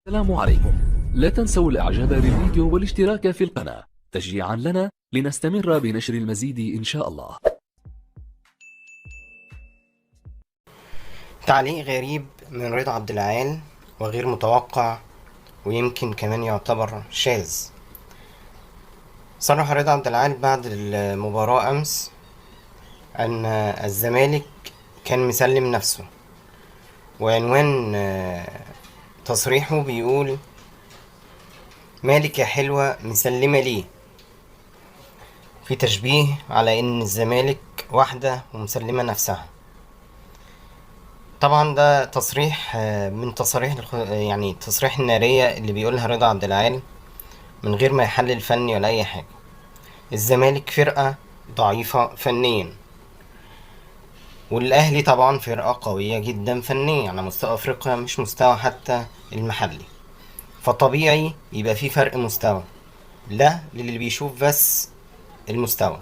السلام عليكم. لا تنسوا الاعجاب بالفيديو والاشتراك في القناة تشجيعا لنا لنستمر بنشر المزيد ان شاء الله. تعليق غريب من رضا عبد العال وغير متوقع، ويمكن كمان يعتبر شاذ. صرح رضا عبد العال بعد المباراة أمس أن الزمالك كان مسلم نفسه، وعنوان تصريحه بيقول: مالك يا حلوة مسلمة ليه؟ في تشبيه على إن الزمالك واحدة ومسلمة نفسها. طبعا ده تصريح من تصاريح يعني تصريح النارية اللي بيقولها رضا عبد العال من غير ما يحلل فني ولا أي حاجة. الزمالك فرقة ضعيفة فنيا، والأهلي طبعا فرقة قوية جدا فنيا على مستوى أفريقيا، مش مستوى حتى المحلي، فطبيعي يبقى في فرق مستوى. لا للي بيشوف بس المستوى.